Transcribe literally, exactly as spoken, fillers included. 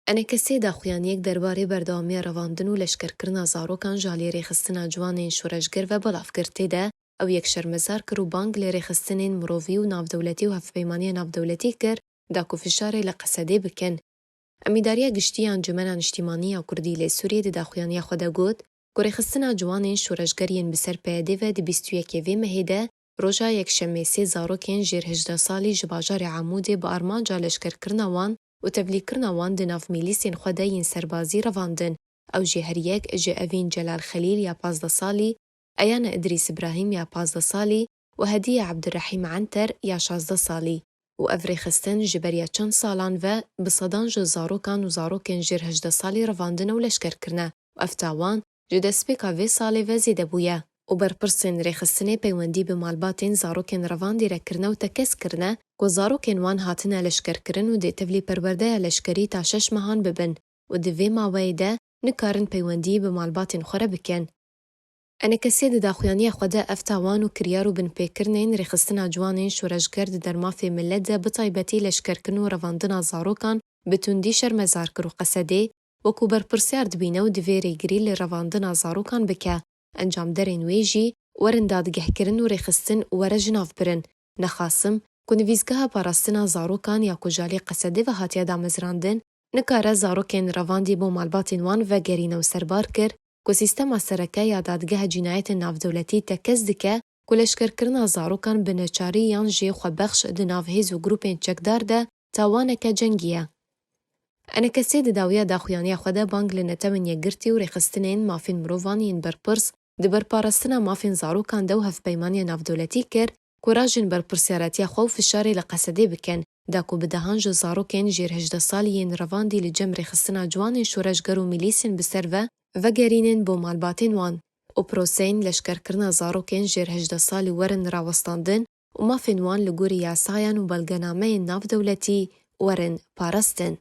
ENKSê daxuyaniyek derbarê berdewamiya revandin û leşkerkirina zarokan ji aliyê rêxistina ciwanên şoreşger ve belav kir. Tê de ew yek şermezar kir û bang li rêxistinên mirovî û navdewletî û hevpeymaniya navdewletî kir da ku fişarê li Qesedê bikin. Emîdariya Giştî ya Encûmena Niştîmanî ya Kurdî li Sûriyê di daxuyaniya xwe de got ku rêxistina ciwanên şoreşger yên bi ser P Y D'ê ve di bîst û yekê vê mehê de roja Yekşemê sê zarokên jêr hejdeh salî ji bajarê Amûdê bi armanca leşkerkirina wan û tevlîkirina wan di nav mîlîsên xwe de yên serbazî revandin. Ew jî her yek ji Evîn Celal Xelîl ya pazdeh salî, Eyane Idrîs Îbrahîm ya pazdeh salî û Hediye Ebdurehîm Enter ya şazdeh salî û ev rêxistin ji beriya çend salan ve bi sedan ji zarokan û zarokên jêr hejdeh salî revandine û leşker kirine û ev tawan ji destpêka vê salê ve zêde bûye û berpirsên rêxistinê peywendî bi malbatên zarokên revandî re kirine û tekez kirine ku zarokên wan hatine leşkerkirin û dê tevlî perwerdeya leşkerî ta şeş mehan bibin û di vê maweyê de nikarin peywendî bi malbatên xwe re bikin. ENKSê di daxuyaniya xwe de ev tawan û kiryar û binpêkirinên rêxistina ciwanên şoreşger di dermafê milet de bi taybetî leşkerkirin û revandina zarokan bi tundî şermezar kir û Qesedê wekû berpirsiyar dibîne û divê rêgirî li revandina zarokan bike. Encamderên wê jî werin dadgehkirin û rêxistin were ji nav birin. Nexasim ku nivîsgeha parastina zarokan ya ku ji alî Qesedê ve hatiye damezrandin, nikare zarokên revandî bo malbatên wan vegerîne û serbar kir ku sîstema sereke ya Dadgeha Cînayetên Navdewletî tekez dike ku leşkerkirina zarokan bi neçarî yan jê xwebexş di nav hêz û grûpên çekdar de tawaneke cengî ye. ENKSê di dawiya daxuyaniya xwe de bang li Netewên Yekgirtî û rêxistinên mafên mirovan yên berpirs di berparastina mafên zarokan de û hevpeymaniya navdewletî kir ku rajin berpirsiyaretiya xwe û fişarê li Qesedê bikin, da ku bi dehan ji zarokên jêr hejdeh salî yên revandî li cem rêxistina ciwanên şoreşger û mîlîsên bi ser ve vegerînin bo malbatên wan û proseyên leşkerkirina zarokên jêr hejdeh salî werin rawestandin û mafên wan li gorî yasayan û belgenameyên navdewletî werin parastin.